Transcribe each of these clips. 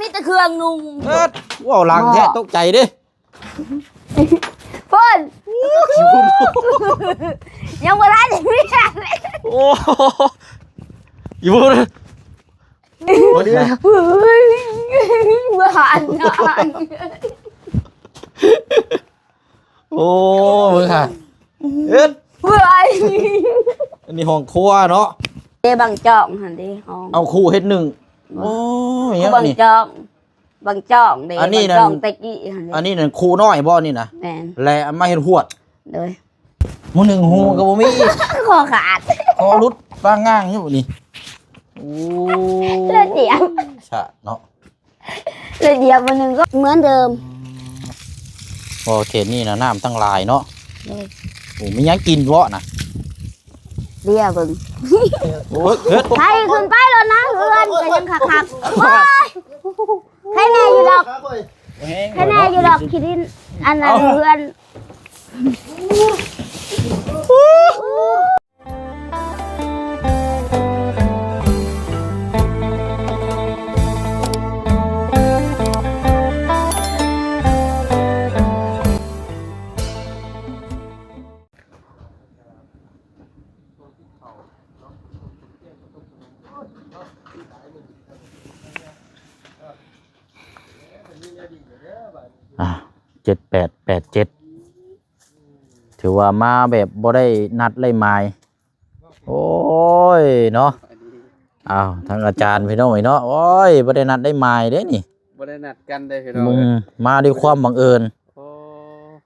ມີແຕ່ເຄື່ອງນຸ່ງ ເອີດ ເວົ້າຫຼັງແທ້ ບໍ່ ຕົກໃຈເດ້ ພຸ້ນ ຍັງບໍ່ທັນໄດ້ມີຫຍັງເລີຍ ໂອ້ ຢູ່ພຸ້ນ ເຮີ້ຍ ບໍ່ຫັນ ໂອ້ ເບິ່ງຫາ ເຮັດ ເຮີ້ຍ ອັນນີ້ຫ້ອງຄົວເນາະ ເດ້ ບັງຈອງຫັ້ນເດ້ ຫ້ອງ ເອົາ ຄູ່ເຮັດໜຶ່ງ ໂອ້ຍ ບັງຈອງ ບັງຈອງເດ້ ອັນນີ້ນັ້ນ ບັງຈອງແຕ່ກີ້ຫັ້ນເດ້ ອັນນີ້ນັ້ນຄູ່ນ້ອຍບໍ່ນີ້ນະ ແມ່ນ ແລະເອົາມາເຮັດຫວດ ໂດຍ ມື້ໜຶ່ງຫູກໍບໍ່ມີ ຄໍຂາດ ຄໍຫຼຸດປາງງາງຢູ່ນີ້ ໂອ້ ເລີຍດຽວ ສະເນາະ ເລີຍດຽວມື້ໜຶ່ງກໍເໝືອນເດີມ ບໍ່ ເຂດນີ້ນະ ນ້ຳຕັ້ງຫຼາຍເນາະ ໂດຍ ໂອ້ ມີຫຍັງກິນເບາະນະ ເດຍເບິ່ງ ໂອ້ຍ ເຮັດ ໄປຂຶ້ນໄປໂລດນະ ເຮືອນກໍຍັງຄັກໆ ໂອ້ຍ ໃຄແນ່ຢູ່ດອກ ໃຄແນ່ຢູ່ດອກ ຂີ້ດິນ ອັນນັ້ນ ເອົາ ເຮືອນ ອ່າ ເຈັດແປດແປດເຈັດ ຖືວ່າມາແບບບໍ່ໄດ້ນັດໄດ້ໝາຍ ໂອ້ຍເນາະ ອ້າວ ທາງອາຈານພີ່ນ້ອງເອີຍເນາະ ໂອ້ຍ ບໍ່ໄດ້ນັດໄດ້ໝາຍເດ້ນີ້ ບໍ່ໄດ້ນັດກັນເດ້ພີ່ນ້ອງເອີຍ ມາດ້ວຍຄວາມບັງເອີນ ໂອ້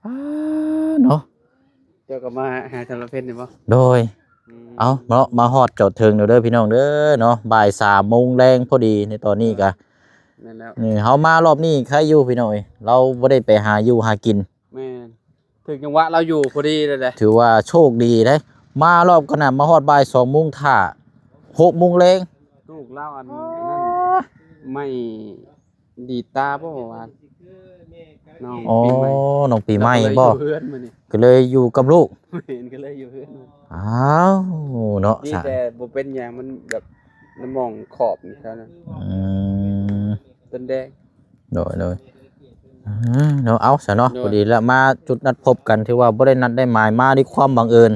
ອ່າ ເນາະ ເຈົ້າກໍມາຫາສາວລຳເພັນນີ້ບໍ່? ໂດຍ ອືມ ເອົາເນາະ ມາຮອດຈອດເຖິງແລ້ວເດີພີ່ນ້ອງເດີເນາະ ບ່າຍສາມໂມງແລງພໍດີໃນຕອນນີ້ກະ ແມ່ນແລ້ວ ນີ້ເຮົາມາລອບນີ້ໃຄຢູ່ພີ່ນ້ອງເອີຍ ລາວບໍ່ໄດ້ໄປຫາຢູ່ຫາກິນ ແມ່ນ ຖືກຈັງຫວະລາວຢູ່ພໍດີເລີຍເດ້ ຖືວ່າໂຊກດີເດ້ ມາລອບກ່ອນນະ ມາຮອດບ່າຍສອງໂມງ ຖ້າຫົກໂມງແລງ ລູກລາວອັນນັ້ນ ໄມ້ ດີດຕາບໍ່ວ່າ ນ້ອງ ອໍ ປີໃໝ່ ນ້ອງປີໃໝ່ບໍ່? ເພິ່ນຢູ່ເຮືອນມື້ນີ້ ກໍເລີຍຢູ່ກັບລູກ ແມ່ນ ກໍເລີຍຢູ່ເຮືອນ ອ້າວ ເນາະ ດີແຕ່ບໍ່ເປັນຫຍັງ ມັນແບບ ນ້ຳໝອງຂອບນີ້ເທົ່ານັ້ນ ອືມ ຕົ້ນແດງ ໂດຍ ໂດຍ ອ່າ ເນາະ ເອົາຊະເນາະ ໂດຍ ພໍດີລະ ມາຈຸດນັດພົບກັນ ຖືວ່າບໍ່ໄດ້ນັດໄດ້ໝາຍ ມາດ້ວຍຄວາມບັງເອີນ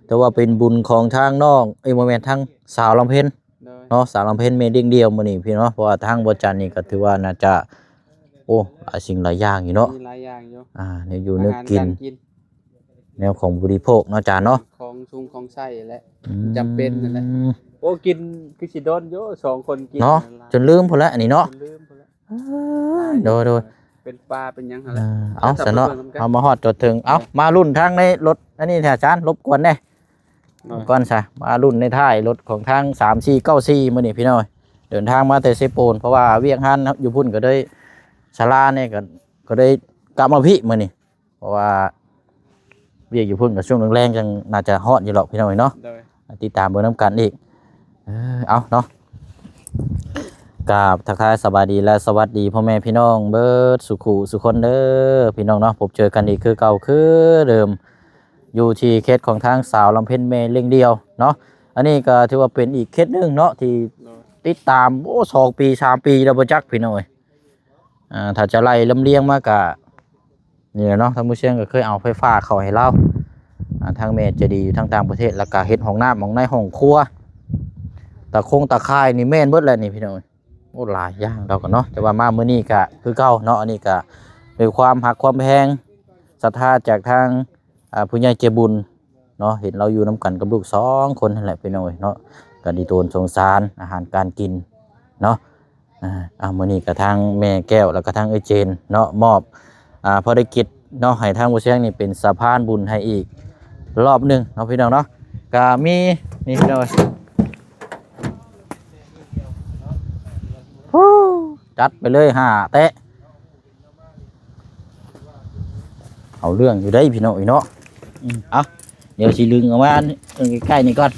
ແຕ່ວ່າເປັນບຸນຂອງທາງນ້ອງ ເອີຍ ບໍ່ແມ່ນ ທາງສາວລຳເພັນ ໂດຍ ເນາະ ສາວລຳເພັນແມ່ລ້ຽງດ່ຽວມື້ນີ້ພີ່ເນາະ ເພາະວ່າທາງບໍ່ຈັນນີ້ກໍຖືວ່າໜ້າຈະ ໂອ້ ຫຼາຍສິ່ງຫຼາຍຢ່າງຢູ່ເນາະ ມີຫຼາຍຢ່າງຢູ່ ອ່າ ແນວຢູ່ແນວກິນ ການກິນ ແນວຂອງບໍລິໂພກເນາະ ຈານເນາະ ຂອງຊຸງຂອງໃຊ້ແຫຼະ ອືມ ຈຳເປັນນັ້ນແຫຼະ ໂອ້ ກິນຄືຊິດົນຢູ່ ສອງຄົນກິນເນາະ ຈົນລືມພຸ້ນແຫຼະ ອັນນີ້ເນາະ ຈົນລືມພຸ້ນແຫຼະ ອ່າ ໂດຍ ໂດຍ ເປັນປາເປັນຫຍັງຫັ້ນແຫຼະ ເອີ ເອົາຊະເນາະ ເຮົາມາຮອດຈອດເຖິງ ເອົາ ມາລຸ້ນທາງໃນລົດ ອັນນີ້ແທ້ ອາຈານ ລົບກວນແດ່ ກ່ອນຊະ ມາລຸ້ນໃນທ້າຍລົດຂອງທາງສາມສີ່ເກົ້າສີ່ມື້ນີ້ພີ່ນ້ອງ ເດີນທາງມາແຕ່ເຊໂປນ ເພາະວ່າວຽກງານຢູ່ພຸ້ນກໍເລີຍຊະລາແດ່ ກໍ ກໍເລີຍກັບມາພີ້ມື້ນີ້ ເພາະວ່າວຽກຢູ່ພຸ້ນກໍຊ່ວງແລງໆ ຈັ່ງໜ້າຈະຮອດຢູ່ດອກພີ່ນ້ອງເອີຍເນາະ ໂດຍ ຕິດຕາມເບິ່ງນຳກັນອີກ ເອີ ເອົາເນາະ ກາບທັກທາຍສະບາຍດີ ແລະ ສະຫວັດດີພໍ່ແມ່ພີ່ນ້ອງເບິດສູ່ຄູ່ສູ່ຄົນເດີພີ່ນ້ອງເນາະ ພົບເຈີກັນອີກຄືເກົ່າຄືເດີມ ຢູ່ທີ່ເຂດຂອງທາງສາວລຳເພັນແມ່ລ້ຽງດ່ຽວເນາະ ອັນນີ້ກໍຖືວ່າເປັນອີກເຂດໜຶ່ງເນາະ ທີ່ ໂດຍ ຕິດຕາມ ໂອ້ ສອງປີ ສາມປີແລ້ວບໍ່ຈັກພີ່ນ້ອງເອີຍ ອ່າ ຖ້າຈະໄລ່ລຳລຽງມາກະ ນີ້ແຫຼະເນາະ ທາງໝູ່ຊຽງກໍເຄີຍເອົາໄຟຟ້າເຂົ້າໃຫ້ລາວ ອ່າ ທາງແມ່ໃຈດີຢູ່ທາງຕ່າງປະເທດ ແລ້ວກະເຮັດຫ້ອງນ້ຳ ຫ້ອງໃນ ຫ້ອງຄົວ ຕາຄົງຕາຂ່າຍນີ້ແມ່ນເບິດແຫຼະນີ້ພີ່ນ້ອງ ໂອ້ ຫຼາຍຢ່າງດອກເນາະ ແຕ່ວ່າມາມື້ນີ້ກະຄືເກົ່າເນາະ ອັນນີ້ກະດ້ວຍຄວາມຮັກຄວາມແພງ ສັດທາຈາກທາງ ອ່າ ຜູ້ໃຫຍ່ໃຈບຸນເນາະ ເຫັນລາວຢູ່ນຳກັນກັບລູກສອງຄົນຫັ້ນແຫຼະພີ່ນ້ອງເອີຍເນາະ ກໍດີຕົນສົງສານອາຫານການກິນເນາະ ອ່າ ອ່າ ມື້ນີ້ກໍທາງແມ່ແກ້ວ ແລ້ວກໍທາງເອື້ອຍເຈນເນາະ ມອບ ອ່າ ພາລະກິດເນາະ ໃຫ້ທາງບໍ່ແຊງນີ້ເປັນສະພານບຸນໃຫ້ອີກລອບໜຶ່ງເນາະ ພີ່ນ້ອງເນາະ ກໍມີ ນີ້ພີ່ນ້ອງເອີຍ ຈັດໄປເລີຍຫ້າແຕະ ເອົາເລື່ອງຢູ່ເດ້ພີ່ນ້ອງເອີຍເນາະ ອືມ ເອົາ ດຽວຊິດຶງອອກມາໃກ້ໆນີ້ກ່ອນ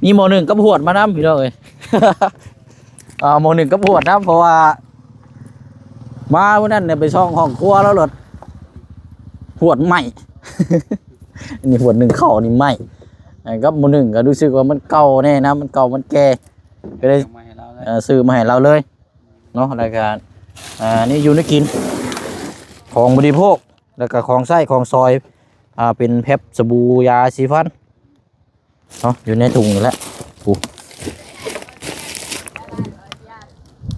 ມີໝໍ້ໜຶ້ງກັບຫວດມານຳພີ່ນ້ອງເອີຍ ອ່າ ໝໍ້ໜຶ້ງກັບຫວດນຳ ເພາະວ່າມາມື້ນັ້ນໄປສ່ອງຫ້ອງຄົວແລ້ວ ຫວດໄໝ້ ອັນນີ້ຫວດໜຶ້ງເຂົ້ານີ້ໄໝ້ ກັບໝໍ້ໜຶ້ງກໍຮູ້ສຶກວ່າມັນເກົ່າແນ່ນະ ມັນເກົ່າມັນແກ່ ກໍເລີຍ ເອີ ຊື້ມາໃຫ້ລາວເລີຍ ເນາະ ແລ້ວກະ ອ່າ ແນວຢູ່ແນວກິນ ຂອງບໍລິໂພກ ແລ້ວກະຂອງໃຊ້ຂອງສອຍ ອ່າ ເປັນແພັບ ສະບູ ຢາສີຟັນ ເນາະ ຢູ່ໃນຖົງນີ້ແຫຼະ. ໂອ້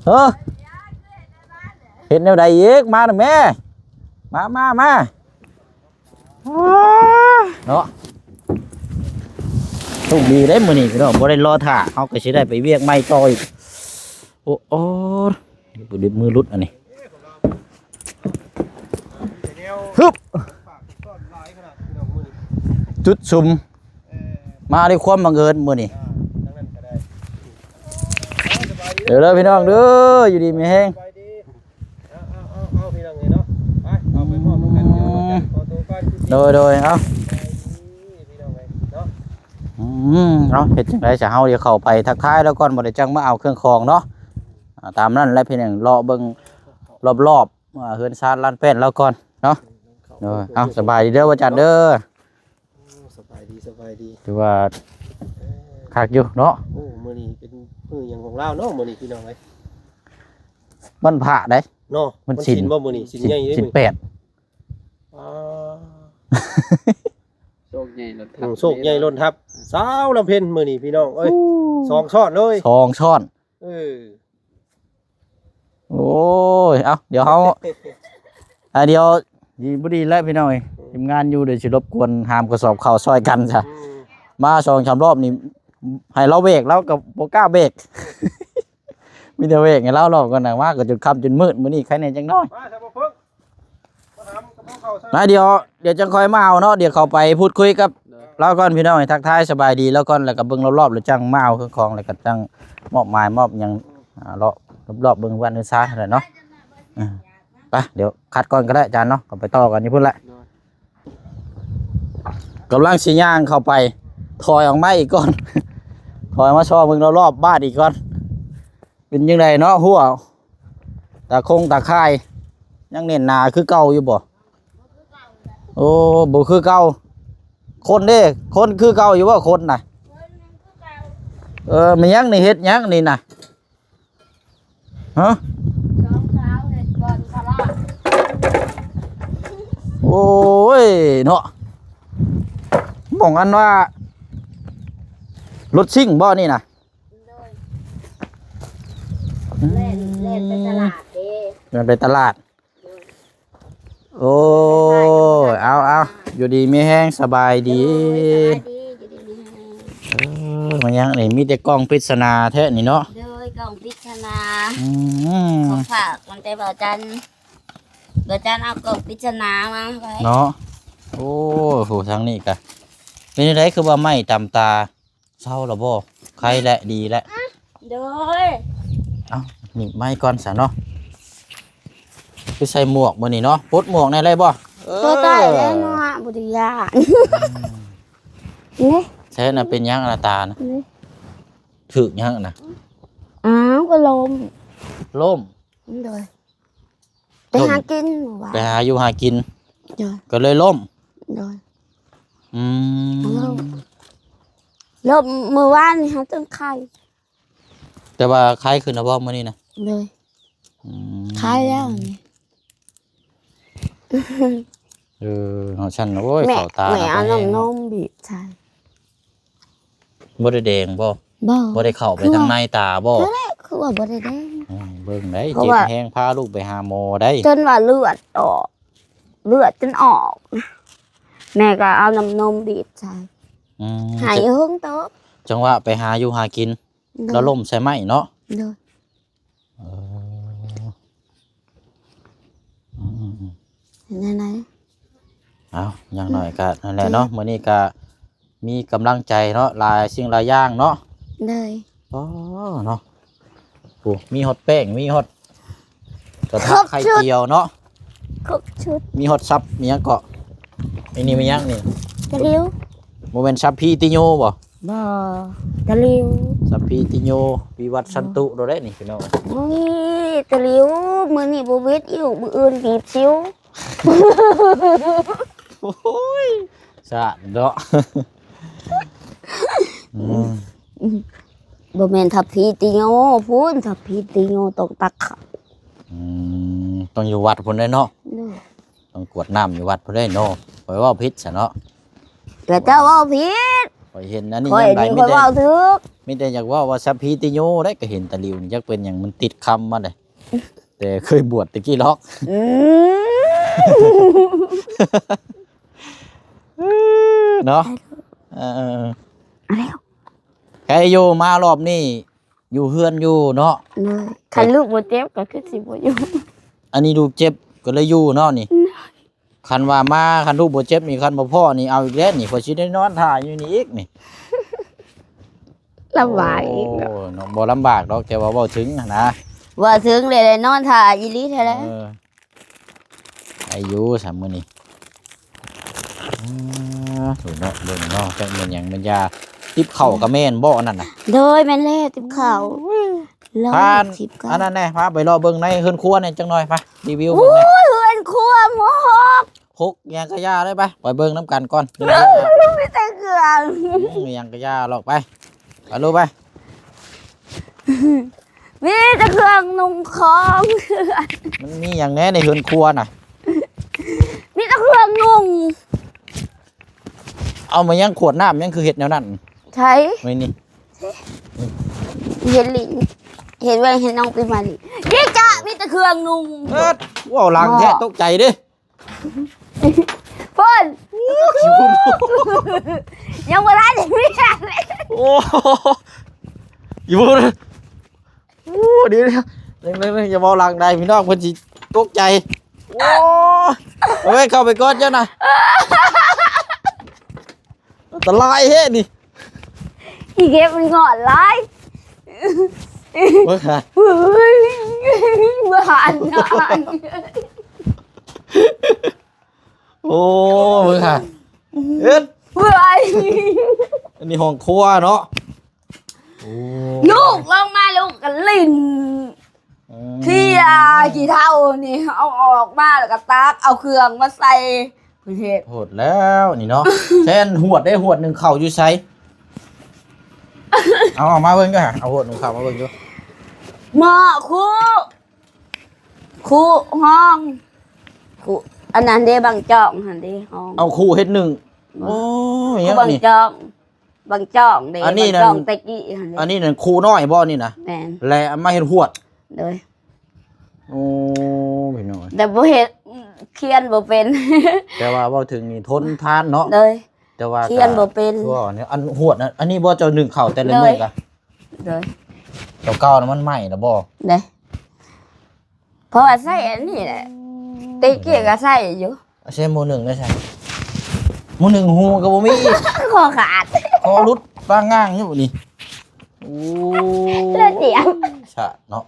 ເອີ ເຮັດແນວໃດອີກ? ມານະແມ່ ມາ ມາ ມາ ເນາະ. ໂຊກດີເດ້ມື້ນີ້ພີ່ນ້ອງ ບໍ່ໄດ້ລໍຖ້າ ເຮົາກໍຊິໄດ້ໄປວຽກໃໝ່ຕໍ່ອີກ. ໂອ້ ໂອ້ ມືຫຼຸດອັນນີ້ ຮຶບ ຈຸດສຸມ ມາດ້ວຍຄວາມບັງເອີນມື້ນີ້. ເດີ ເດີ ພີ່ນ້ອງເດີ ຢູ່ດີມີແຮງ. ເອົາ ເອົາ ເອົາ ເອົາ ພີ່ນ້ອງເອີຍເນາະ ໄປ ເອົາໄປພ້ອມນຳກັນ ຂໍໂຕກ່ອນ. ໂດຍ ໂດຍ ເອົາ ພີ່ນ້ອງເອີຍເນາະ. ອືມ ເອົາ ເຮັດຈັ່ງໃດຊະ ເຮົາດຽວເຂົ້າໄປທັກທາຍລາວກ່ອນ ບໍ່ໄດ້ຈັ່ງມາເອົາເຄື່ອງຂອງເນາະ. ອ່າ ຕາມນັ້ນແຫຼະ ພີ່ນ້ອງ ເລາະເບິ່ງລອບໆ ອ່າ ເຮືອນຊານລານແປ້ນລາວກ່ອນເນາະ. ໂດຍ ເອົາ ສະບາຍດີເດີ ວ່າຈັນເດີ. ໂອ້ ສະບາຍດີ ສະບາຍດີ ຖືວ່າ ເອີ ຄັກຢູ່ເນາະ. ໂອ້ ມື້ນີ້ເປັນມື້ຫຍັງຂອງລາວເນາະ ມື້ນີ້ພີ່ນ້ອງເອີຍ ວັນພະເດ້ເນາະ. ວັນສິນ ວັນສິນບໍ່ມື້ນີ້? ສິນໃຫຍ່ເດ້ ສິນແປດ. ອໍ ໂຊກໃຫຍ່ລົ້ນທັບ ອືມ ໂຊກໃຫຍ່ລົ້ນທັບ ສາວລຳເພັນມື້ນີ້ພີ່ນ້ອງເອີຍ. ໂອ້ ສອງຊ້ອນເລີຍ ສອງຊ້ອນ ເອີ. ໂອ້ຍ ເອົ້າ ດຽວເຮົາ ອ່າ ດຽວ ດີບໍ່ດີແລ້ວພີ່ນ້ອງເອີຍ ທີມງານຢູ່ ດຽວຊິລົບກວນຫາມກະສອບເຂົ້າຊ່ອຍກັນຊະ. ອືມ ມາສອງສາມລອບນີ້ ໃຫ້ລາວເບກ ລາວກໍບໍ່ກ້າເບກ ມີແຕ່ເບກໃຫ້ລາວ. ລອບກ່ອນນະ ມາກໍຈົນຄ່ຳຈົນມືດ ມື້ນີ້ໄຄແນ່ຈັກໜ້ອຍ. ມາຊະບໍ່ເພິ່ງ ນະ ດຽວ ດຽວຈັ່ງຄ່ອຍມາເອົາເນາະ ດຽວເຂົ້າໄປພູດຄຸຍກັບ ໂດຍ ລາວກ່ອນພີ່ນ້ອງ ທັກທາຍສະບາຍດີລາວກ່ອນ ແລ້ວກໍເບິ່ງລອບໆ ແລ້ວຈັ່ງມາເອົາເຄື່ອງຂອງ ແລ້ວກໍຈັ່ງມອບໝາຍມອບຫຍັງ ອ່າ ເລາະລອບໆ ເບິ່ງເຮືອນເຮືອນຊານຫັ້ນແຫຼະເນາະ. ເອີ ໄປ ດຽວຄັດກ່ອນກໍໄດ້ອາຈານເນາະ ກໍໄປຕໍ່ກັນຢູ່ພຸ້ນແຫຼະ. ໂດຍ ກຳລັງຊິຍ່າງເຂົ້າໄປ ຖອຍອອກມາອີກກ່ອນ ຖອຍມາຊອກເບິ່ງລອບໆ ບ້ານອີກກ່ອນ. ເປັນຈັ່ງໃດເນາະ ຮົ້ວຕາຄົງຕາຂ່າຍ ຍັງແໜ້ນໜາຄືເກົ່າຢູ່ບໍ່? ໂອ້ ບໍ່ຄືເກົ່າ. ຄົນເດ້ ຄົນຄືເກົ່າຢູ່ບໍ່ ຄົນນະ? ເອີ ແມ່ນຫຍັງນີ້ ເຮັດຫຍັງນີ້ນະ? ຮະ? ໂອ້ຍເນາະ ໝ່ອງອັນວ່າລົດຊິງບໍ່ນີ້ນະ? ໂດຍ ອືມ ແລ່ນ ແລ່ນໄປຕະຫຼາດເດ້ ແລ່ນໄປຕະຫຼາດ. ໂດຍ ໂອ້ຍ ເອົາ ເອົາ ຢູ່ດີມີແຮງ ສະບາຍດີ. ໂດຍ ສະບາຍດີ ຢູ່ດີມີແຮງ. ເອີ ມາຫຍັງນີ້ ມີແຕ່ກ່ອງປິດສະໜາແທ້ນີ້ເນາະ. ໂດຍ ກ່ອງປິດສະໜາ. ອືມ ຂອງຝາກຕັ້ງແຕ່ບ່າວຈັນ ບ່າວຈັນເອົາກ່ອງປິດສະໜາມາໄວ້ເນາະ. ໂອ້ໂຫ ທາງນີ້ກະເປັນຈັ່ງໃດ ຄືວ່າໄມ້ຕຳຕາ ເຊົາແລ້ວບໍ່? ໄຄແລ້ວ ດີແລ້ວ. ໂດຍ ເອົ້າ ໜີບໄມ້ກ່ອນຊະເນາະ. ຄືໃສ່ໝວກມື້ນີ້ເນາະ ປົດໝວກແດ່ໄດ້ບໍ່? ເອີ ບໍ່ໄດ້ແລ້ວເນາະ ບໍ່ໄດ້ຢ້ານ. ອືມ ນີ້ ໃສ່ນະ ເປັນຫຍັງນະ ຕານະ? ນີ້ ຖືກຫຍັງນະ? ອ້າວ ກໍລົ້ມ. ລົ້ມ? ໂດຍ. ໄປຫາກິນມື້ວານ ໄປຫາຢູ່ຫາກິນ. ໂດຍ. ກໍເລີຍລົ້ມ. ໂດຍ. ອືມ ລົ້ມ ລົ້ມມື້ວານນີ້ເຮົາຈຶ່ງໄຄ. ແຕ່ວ່າໄຄຂຶ້ນແລ້ວບໍ່ມື້ນີ້ນະ? ໂດຍ. ອືມ ໄຄແລ້ວນີ້. ເອີ ເຮົາຊັ້ນ ໂອ້ຍ ແມ່ ເຂົ້າຕາ ແມ່ເອົານ້ຳນົມບີບໃສ່. ບໍ່ໄດ້ແດງບໍ່? ບໍ່ ບໍ່ໄດ້ເຂົ້າໄປທາງໃນຕາບໍ່? ຄືວ່າ ຄືວ່າບໍ່ໄດ້ແດງ. ອືມ ເບິ່ງໄດ໋ ເຈັບແຮງ ພາລູກໄປຫາໝໍໄດ໋. ຈົນວ່າເລືອດອອກ ເລືອດຈົນອອກ ແມ່ກໍເອົານ້ຳນົມບີບໃສ່. ອືມ ໄຫ້ເຫິງເຕີບ. ຈັງຫວະໄປຫາຢູ່ຫາກິນ. ໂດຍ. ແລ້ວລົ້ມໃສ່ໄມ້ເນາະ. ໂດຍ. ເອີ ອືມໆໆ ເປັນຈັ່ງໃດ? ເອົ້າ ຢ່າງໜ້ອຍກະນັ້ນແຫຼະເນາະ ມື້ນີ້ກະມີກຳລັງໃຈເນາະ ຫຼາຍສິ່ງຫຼາຍຢ່າງເນາະ. ໂດຍ. ອໍ ເນາະ ໂອ້ ມີຮອດແປ້ງ ມີຮອດກະທະ ໄຂ່ຈຽວເນາະ ຄົບຊຸດ ມີຮອດສັບ ມີຫຍັງເກາະ ອັນນີ້ມີຫຍັງນີ້? ຕະຫຼິວ. ບໍ່ແມ່ນສັບພີຕິໂຍບໍ່? ບໍ່ ຕະຫຼິວ. ສັບພີຕິໂຍ ວິວັດສັນຕຸ ໂດໄດ້ນີ້ພີ່ນ້ອງ. ມື້ນີ້ຕະຫຼິວ ມື້ນີ້ບໍ່ເວັດອີກ ມື້ອື່ນບີບຊິວ. ໂອ້ຍ ສາດເນາະ. ອືມ ບໍ່ແມ່ນສັບພີຕິໂຍ ພຸ້ນ ສັບພີຕິໂຍຕ້ອງຕັກເຂົ້າ. ຕ້ອງຢູ່ວັດພຸ້ນເດ້ເນາະ. ໂດຍ ຕ້ອງກວດນ້ຳຢູ່ວັດພຸ້ນເດ້ເນາະ. ຂ້ອຍເວົ້າຜິດຊະເນາະ ແຕ່ເຈົ້າເວົ້າຜິດ. ຂ້ອຍເຫັນອັນນີ້ ຂ້ອຍ ຍາມໃດ ນີ້ ມີ ຂ້ອຍ ແຕ່ ເວົ້າຖືກ. ມີແຕ່ຢາກເວົ້າວ່າສັບພີຕິໂຍໄດ໋ ກໍເຫັນຕາຫຼິວນີ້ ຈັກເປັນຫຍັງ ມັນຕິດຄຳມາເດ້ ແຕ່ເຄີຍບວດແຕ່ກີ້ລອກ. ອືມ ເນາະ. ເອີ ເອີ ເອີ ແລ້ວ ໃຄຢູ່ ມາລອບນີ້ຢູ່ເຮືອນຢູ່ເນາະ. ໂດຍ ຄັນລູກບໍ່ເຈັບກໍຄືຊິບໍ່ຢູ່. ອັນນີ້ລູກເຈັບກໍເລີຍຢູ່ເນາະນີ້. ໂດຍ ຄັນວ່າມາ ຄັນລູກບໍ່ເຈັບນີ້ ຄັນບໍ່ພໍ້ນີ້ ເອົາອີກແລ້ວນີ້ ຂ້ອຍຊິໄດ້ນອນຖ້າຢູ່ນີ້ອີກນີ້. ລຳບາກອີກເນາະ. ໂອ້ ເນາະ ບໍ່ລຳບາກດອກ ແຕ່ວ່າເວົ້າເຖິງຫັ້ນນະ ເວົ້າເຖິງແລ້ວ ໄດ້ນອນຖ້າອີ່ຫຼີແທ້ແລ້ວ. ເອີ ໄດ້ຢູ່ຊະມື້ນີ້. ອ່າ ໂດຍເນາະ ເບິ່ງເນາະ ຈັກແມ່ນຫຍັງແມ່ນຢາ ຕິບເຂົ້າກໍແມ່ນບໍ່ອັນນັ້ນນະ? ໂດຍ ແມ່ນແລ້ວ ຕິບເຂົ້າ. ໂອ້ຍ ລອງ ພາ ຕິບເຂົ້າ ອັນນັ້ນແດ່ ພາໄປເລາະເບິ່ງໃນເຮືອນຄົວແດ່ຈັກໜ່ອຍ ໄປ ຣີວິວເບິ່ງແດ່. ໂອ້ຍ ເຮືອນຄົວມົກ ມົກຫຍັງກະຢ່າເລີຍ ໄປ ໄປເບິ່ງນຳກັນກ່ອນ. ມີແຕ່ເຄື່ອງ ອືມ ຫຍັງກະຢ່າຫຼອກ ໄປ ໄປລູກ ໄປ. ມີແຕ່ເຄື່ອງນຸ່ງຂອງ ມັນມີຫຍັງແດ່ໃນເຮືອນຄົວນະ? ມີແຕ່ເຄື່ອງນຸ່ງ. ເອົາມາຫຍັງ ຂວດນ້ຳຫຍັງ ຄືເຮັດແນວນັ້ນ? ໃສ? ໄວ້ນີ້ ເຮັດຫຼິ້ນ ເຮັດໄວ້ໃຫ້ນ້ອງປີໃໝ່ຫຼິ້ນ. ເດຈະ ມີແຕ່ເຄື່ອງນຸ່ງ. ເອີ ເວົ້າຫຼັງແທ້ ຕົກໃຈເດ້. ພຸ້ນ ໂອ້ ຂີ້ຝຸ່ນ ຍັງບໍ່ທັນໄດ້ມີຫຍັງເລີຍ. ໂອ້ ຂີ້ຝຸ່ນ. ໂອ້ ດຽວໆ ເບິ່ງໆ ຢ່າເວົ້າຫຼັງໄດ້ພີ່ນ້ອງ ເພິ່ນຊິຕົກໃຈ. ໂອ້ ເອົາໄວ້ ເຂົ້າໄປກ່ອນເຈົ້ານະ. ອັນຕະລາຍແທ້ນີ້ ອີເກັບມັນງອດຫຼາຍ. ເບິ່ງຫາ ເຮີ້ຍ ບໍ່ຫັນນະ. ໂອ້ ເບິ່ງຫາ ເຮັດ ເຮີ້ຍ ອັນນີ້ຫ້ອງຄົວເນາະ. ໂອ້ ລູກລົງມາ ລູກກໍຫຼິ້ນ ອືມ ເຄຍຂີ້ເຖົ້ານີ້ ເອົາອອກມາແລ້ວກໍຕັກເອົາເຄື່ອງມາໃສ່ ເພິ່ນເຮັດ. ໂຫດແລ້ວນີ້ເນາະ. ແຊນຫວດເດ້ ຫວດໜຶ່ງເຂົ້າຢູ່ໃສ? ເອົາອອກມາເບິ່ງເດີ້ ເອົາຫວດໜຶ່ງເຂົ້າມາເບິ່ງດູ. ໝໍ້ ຄຸ ຄຸຫ້ອງ ຄຸ ອັນນັ້ນເດ້ ບັງຈອງຫັ້ນເດ້ ຫ້ອງ. ເອົາຄຸເຮັດໜຶ່ງ. ໂອ້ຍ ບັງຈອງ ບັງຈອງເດ້ ອັນນີ້ນັ້ນ ບັງຈອງແຕ່ກີ້ຫັ້ນເດ້. ອັນນີ້ນັ້ນຄູນ້ອຍບໍ່ນີ້ນະ? ແມ່ນ ແລະເອົາມາເຮັດຫວດ. ໂດຍ. ໂອ້ ພີ່ນ້ອງ ແຕ່ບໍ່ເຮັດ ຂຽນບໍ່ເປັນ. ແຕ່ວ່າເວົ້າເຖິງນີ້ທົນທານເນາະ. ໂດຍ. ແຕ່ວ່າຂຽນບໍ່ເປັນ ຄືວ່າອັນຫວດນະ ອັນນີ້ບໍ່ເຈົ້າໜຶ້ງເຂົ້າແຕ່ລະມື້ກະ? ໂດຍ. ໂດຍ. ຕົວເກົ່ານະມັນໄໝ້ລະບໍ່? ໂດຍ. ເພາະວ່າໃຊ້ອັນນີ້ແຫຼະ ແຕ່ກີ້ກໍໃຊ້ຢູ່. ໃຊ້ໝໍ້ໜຶ້ງໄດ້ໃຊ້ ໝໍ້ໜຶ້ງຫູກໍບໍ່ມີ ຄໍຂາດ ຄໍຫຼຸດປາງງາງຢູ່ນີ້. ໂອ້ ລະດຽບ ຊະເນາະ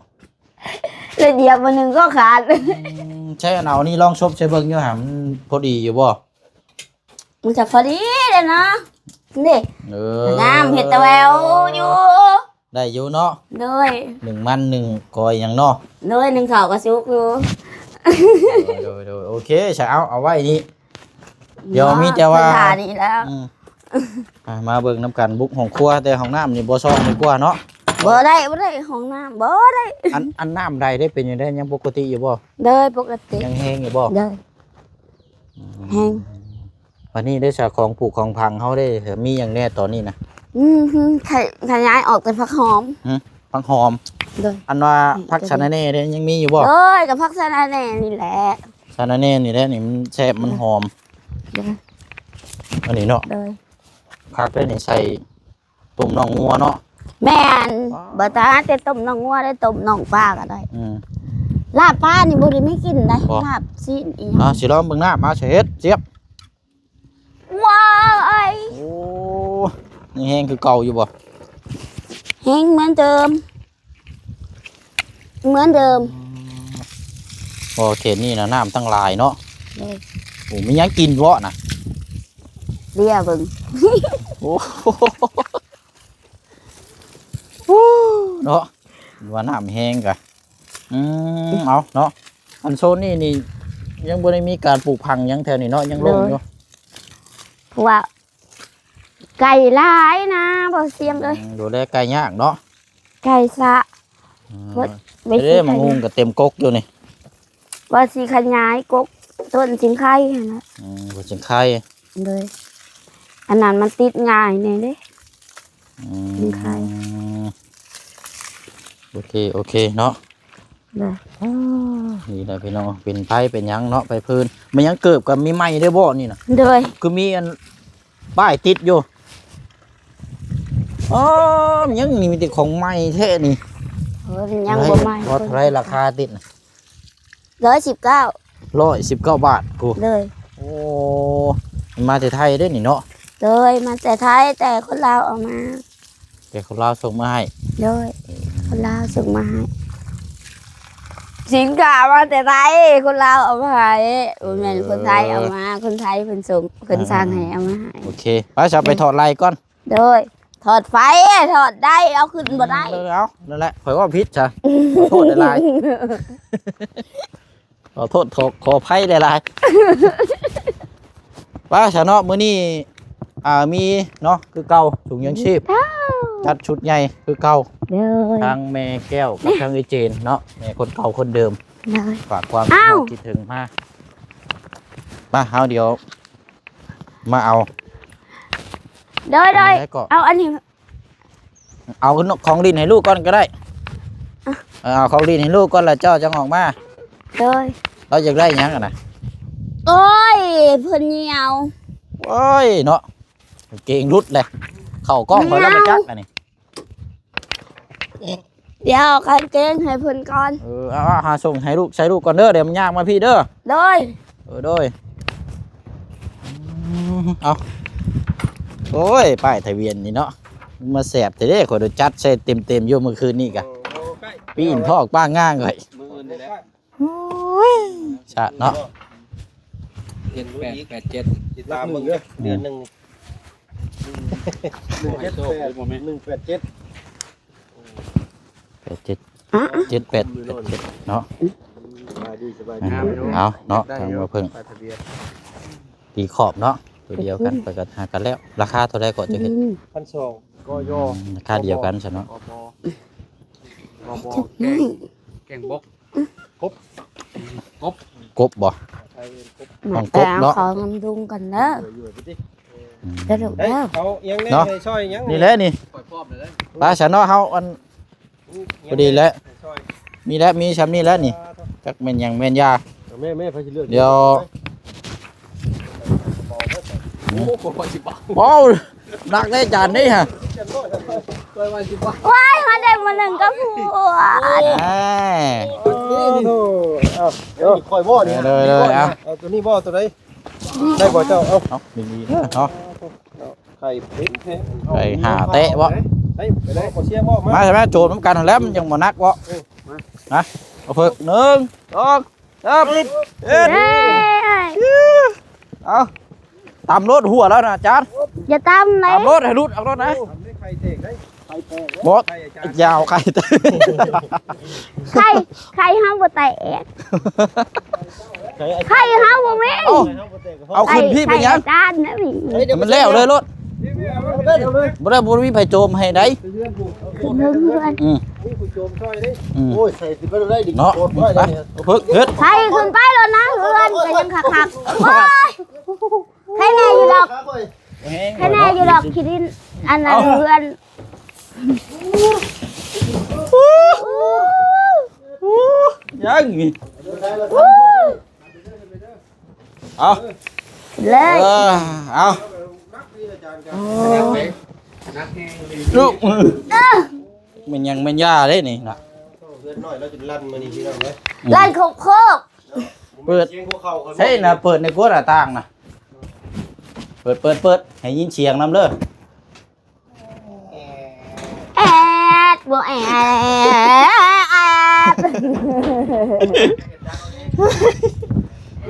ລະດຽບໝໍ້ໜຶ້ງຄໍຂາດ. ອືມ ໃຊ້ອັນເອົານີ້ລອງສົບໃສ່ເບິ່ງຢູ່ຫາ ມັນພໍດີຢູ່ບໍ່? ມັນກໍພໍດີແຫຼະນະ ນີ້. ເອີ ງາມ ເຮັດຕາແຫວວຢູ່ ໄດ້ຢູ່ເນາະ. ໂດຍ. ໜຶ້ງມັນ ໜຶ້ງກ້ອຍຫຍັງເນາະ. ໂດຍ ໜຶ້ງເຂົ້າກໍສຸກຢູ່. ໂດຍ ໂດຍ ໂດຍ ໂອເຄ ຊະ ເອົາ ເອົາໄວ້ນີ້ ດຽວມີແຕ່ວ່າ ນີ້ແລ້ວ. ອືມ ອ່າ ມາເບິ່ງນຳກັນ ບຸກຫ້ອງຄົວ ແຕ່ຫ້ອງນ້ຳນີ້ບໍ່ຊ່ອງດີກວ່າເນາະ. ບໍ່ໄດ້ ບໍ່ໄດ້ ຫ້ອງນ້ຳບໍ່ໄດ້. ອັນ ອັນນ້ຳໃດໄດ້ ເປັນຈັ່ງໃດ ຍັງປົກກະຕິຢູ່ບໍ່? ໂດຍ ປົກກະຕິ ຍັງແຮງຢູ່ບໍ່? ໂດຍ. ອືມ ແຮງ. ບັດນີ້ໄດ້ສາ ຂອງປູກຂອງຝັງເຮົາເດ້ ມີຫຍັງແດ່ຕອນນີ້ນະ? ອືມ ຂະ ຂະຫຍາຍອອກແຕ່ຜັກຫອມ. ຫື ຜັກຫອມ. ໂດຍ. ອັນວ່າ ອືມ ຜັກສະນະແໜ່ເດ້ ຍັງມີຢູ່ບໍ່? ໂດຍ ກໍຜັກສະນະແໜ່ນີ້ແຫຼະ ສະນະແໜ່ນີ້ແຫຼະ ນີ້ມັນແຊບ ມັນຫອມ. ໂດຍ. ອັນນີ້ເນາະ. ໂດຍ. ຜັກໄດ້ນີ້ໃສ່ ຕົ້ມໜອງງົວເນາະ. ແມ່ນ. ບໍ່ຕາແຕ່ຕົ້ມໜອງງົວໄດ້ ຕົ້ມໜອງປາກໍໄດ້. ອືມ ລາບປານີ້ບໍ່ໄດ້ມີກິນໄດ໋ ບໍ່ ລາບຊີ້ນອີ່ຫຍັງ. ອ່າ ຊິລອງເບິ່ງນ້ຳ ມາເຮັດ ສຽບ. ວ້າຍ ໂອ້ ຍັງແຮງຄືເກົ່າຢູ່ບໍ່? ແຮງເໝືອນເດີມ ເໝືອນເດີມ. ອໍ ບໍ່ ເຂດນີ້ນະ ນ້ຳຕັ້ງຫຼາຍເນາະ. ໂດຍ. ໂອ້ ມີຫຍັງກິນເບາະນະ? ເລຍເບິ່ງ. ໂອ້ ເນາະ ວ່ານ້ຳແຮງກະ ອືມ ເອົາເນາະ. ອັນໂຊນນີ້ນີ້ ຍັງບໍ່ໄດ້ມີການປູກຝັງຫຍັງແຖວນີ້ເນາະ ຍັງໂລ່ງຢູ່. ໂດຍ. ເພາະວ່າໄກ່ຫຼາຍນະ ບໍ່ສຽງເອີຍ. ອືມ ດູແລໄກ່ຍາກເນາະ ໄກ່ຊະ. ອືມ ເດ້ ມະງຸ່ງກໍເຕັມກົກຢູ່ນີ້. ວ່າຊິຂະຫຍາຍກົກຕົ້ນຊິງໄຄຫັ້ນນະ. ອືມ ຕົ້ນຊິງໄຄ. ໂດຍ ອັນນັ້ນມັນຕິດງ່າຍແດ່ເດ້. ອືມ ຊິງໄຄ. ໂອເຄ ໂອເຄເນາະ. ໂດຍ ອ່າ ນີ້ແຫຼະພີ່ນ້ອງ ເປັນໄຟເປັນຫຍັງເນາະ ໄຟຟືນ ແມ່ນຫຍັງ ເກີບກໍມີໃໝ່ເດ້ບໍ່ນີ້ນະ? ໂດຍ ຄືມີອັນປ້າຍຕິດຢູ່. ອໍ ມັນຫຍັງນີ້ ມີແຕ່ຂອງໃໝ່ແທ້ນີ້. ໂອ້ຍ ມັນຍັງບໍ່ໃໝ່. ວ່າເທົ່າໃດລາຄາຕິດນະ? ຮ້ອຍສິບເກົ້າ ຮ້ອຍສິບເກົ້າບາດພຸ້ນ. ໂດຍ ໂອ້ ມັນມາແຕ່ໄທເດ້ນີ້ເນາະ? ໂດຍ ມາແຕ່ໄທ ແຕ່ຄົນລາວເອົາມາ. ແຕ່ຄົນລາວສົ່ງມາໃຫ້. ໂດຍ ຄົນລາວສົ່ງມາໃຫ້. ສິນຄ້າມາແຕ່ໄທ ຄົນລາວເອົາມາໃຫ້. ບໍ່ແມ່ນ ເອີ ຄົນໄທເອົາມາ ຄົນໄທເພິ່ນສົ່ງ ເພິ່ນ ອ່າ ສັ່ງໃຫ້ເອົາມາໃຫ້. ໂອເຄ ໄປຊະ ໄປຖອດໄລ່ກ່ອນ. ໂດຍ ຖອດໄຟ ຖອດໄດ້ ເອົາຂຶ້ນບໍ່ໄດ້. ເອີ ເອົາ ນັ້ນແຫຼະ ຂ້ອຍເວົ້າຜິດຊະ ຂໍໂທດຫຼາຍໆ. ຂໍໂທດ ຂໍ ຂໍອະໄພຫຼາຍໆ. ໄປຊະເນາະ ມື້ນີ້ ອ່າ ມີເນາະ ຄືເກົ່າ ຖົງຍັງຊີບ ເຈົ້າ ຈັດຊຸດໃຫຍ່ຄືເກົ່າ. ໂດຍ ທັງແມ່ແກ້ວກັບທັງເອື້ອຍເຈນເນາະ ແມ່ຄົນເກົ່າຄົນເດີມ. ໂດຍ ຝາກຄວາມ ອ້າວ ຄິດເຖິງມາ. ມາ ເຮົາດຽວ ມາເອົາ. ໂດຍ ໂດຍ ເອົາອັນນີ້ ເອົາຂອງຫຼິ້ນໃຫ້ລູກກ່ອນກໍໄດ້. ເອີ ເອົາຂອງຫຼິ້ນໃຫ້ລູກກ່ອນ ແລ້ວເຈົ້າຈັ່ງອອກມາ. ໂດຍ ລາວຢາກໄດ້ຫຍັງຫັ້ນນະ? ໂອ້ຍ ເພິ່ນຍ່ຽວ. ໂອ້ຍເນາະ ກາງເກງຫຼຸດເລີຍ ເຂົ້າກ້ອງຂ້ອຍແລ້ວບໍ່ຈັກອັນນີ້. ດຽວເອົາກາງເກງໃຫ້ເພິ່ນກ່ອນ. ເອີ ເອົາ ເອົາ ຫາສົ່ງໃຫ້ລູກ ໃສ່ລູກກ່ອນເດີ ດຽວມັນຍ່າງມາພີ້ເດີ. ໂດຍ ເອີ ໂດຍ. ອືມ ເອົາ ໂອ້ຍ ປ້າຍທະບຽນນີ້ເນາະ ມາແສບແທ້ເດ້ ຂ້ອຍໄດ້ຈັດໃສ່ເຕັມໆຢູ່ມື້ຄືນນີ້ກະ ປີນພອກປາງງາງຂ້ອຍ. ມື້ອື່ນນີ້ແຫຼະ. ໂອ້ຍ ຊາດເນາະ ເຈັດແປດແປດເຈັດ ຕິດຕາມເບິ່ງເດີ ເດືອນໜຶ່ງ ໜຶ່ງແປດເຈັດ ໜຶ່ງແປດເຈັດ ແປດເຈັດ ເຈັດແປດແປດເຈັດເນາະ. ສະບາຍດີ ສະບາຍດີ. ເອົາເນາະ ທາງບໍ່ເພິ່ງ ປ້າຍທະບຽນ ຕີຂອບເນາະ ຕົວດຽວກັນ ເພິ່ນກໍຫາກັນແລ້ວ. ລາຄາເທົ່າໃດກໍຈະເຮັດ? ພັນສອງ ກໍຢໍ ອືມ ລາຄາດຽວກັນຊະເນາະ. ແກງ ແກງບົກ ກົບ ກົບ ກົບບໍ່? ໃສ່ກົບ ຫ້ອງກົບເນາະ. ມາແຕ່ເອົາເຂົ້ານຳດຸງກັນເດີ ຢູ່ໄປຕິ. ອືມ ເດີລູກເດີ ເອົາຫຍັງແດ່ ເນາະ ໃຫ້ຊ່ອຍຫຍັງ ນີ້ແຫຼະນີ້ ຂ້ອຍພ້ອມແລ້ວເດີ. ໄປຊະເນາະ ເຮົາອັນ ພໍດີແຫຼະ ໃຫ້ຊ່ອຍ ມີແຫຼະ ມີຊ່ຳນີ້ແຫຼະນີ້. ອ່າ ຈັກແມ່ນຫຍັງແມ່ນຢາ ແມ່ ແມ່ ໃຜຊິເລືອກ ດຽວ ໂອ້ໂຫ ຂ້ອຍວ່າສິບບາດ ໂອ້ ໜັກເດ້ຈານນີ້ຮະ. ໂອ້ຍ ເຮົາໄດ້ມື້ໜຶ່ງກໍພົວ ເອີ ເອົາ ເອົາ ຂ້ອຍບໍ່ນີ້ ເອີ ເອີ ເອົາ ເອົາ ຕົວນີ້ບໍ່ ຕົວໃດ ໄດ້ບໍ່ເຈົ້າ? ເອົາ ເອົາ ດີໆເດີເນາະ ໄຂ່ເປັນແທ້ ໄຂ່ຫາແຕະບໍ່? ໄດ້ ໄປໄດ້ ບໍ່ເຊຍບໍ່? ມາ ມາ ໃຊ່ໄໝ? ໂຈມນຳກັນຫັ້ນແຫຼະ ມັນຈັ່ງບໍ່ໜັກບໍ່? ເອີ ມາ ນະ ເອົາເພິ່ງ ໜຶ່ງ ສອງ ສາມ ເຮັດ ເອີ ເອົາ ຕຳໂລດຫົວແລ້ວນະອາຈານ ຢ່າຕຳເລີຍ ຕຳໂລດໃຫ້ຫຼຸດອອກໂລດນະ. ໂອ້ ໄຂ່ແຕກໄດ໋ ໄຂ່ແຕກ ບໍ່ ໄຂ່ອາຈານ ຢາວໄຂ່ແຕກ ໄຂ່ ໄຂ່ເຮົາບໍ່ແຕກ ໄຂ່ເຮົາບໍ່ມີ ເອົ້າ ເອົາຂຶ້ນພີ້ເປັນຫຍັງ? ໄຂ່ອາຈານນະນີ້ ໃຫ້ມັນແລ້ວເລີຍໂລດ ບໍ່ໄດ້ ບໍ່ໄດ້ມີໃຜໂຈມໃຫ້ໃດ ຂຶ້ນເທິງເຮືອນ ອືມ ໂອ້ຍ ໃສ່ຂຶ້ນໄປໄດ້ດິ ເນາະ ໂຄດໄວ້ເລີຍ ເພິ່ງ ເຮັດ ໃສ່ຂຶ້ນໄປໂລດນະ ເຮືອນກໍຍັງຄັກໆ ໂອ້ຍ ໃຄແນ່ຢູ່ດອກ ໃຄແນ່ຢູ່ດອກ ຂີ້ດິນ ອັນນັ້ນ ເຮືອນ ຍັງອີກ ເອົາ ເລີຍ ເອີ ເອົາ ໂອ້ ລູກ ເອີ ແມ່ນຫຍັງແມ່ນຢາເດ້ນີ້ນະ ເຮືອນນ້ອຍລາວຈົນລັ່ນມື້ນີ້ພີ່ນ້ອງເອີຍ ອືມ ລັ່ນໂຄກໆ ເປີດ ໃສ່ນະ ເປີດໃນຄົວໜ້າຕ່າງນະ ເປີດ ເປີດ ເປີດ ໃຫ້ຍິນສຽງນຳເດີ. ແອດ ບໍ່ແອດ ແອດ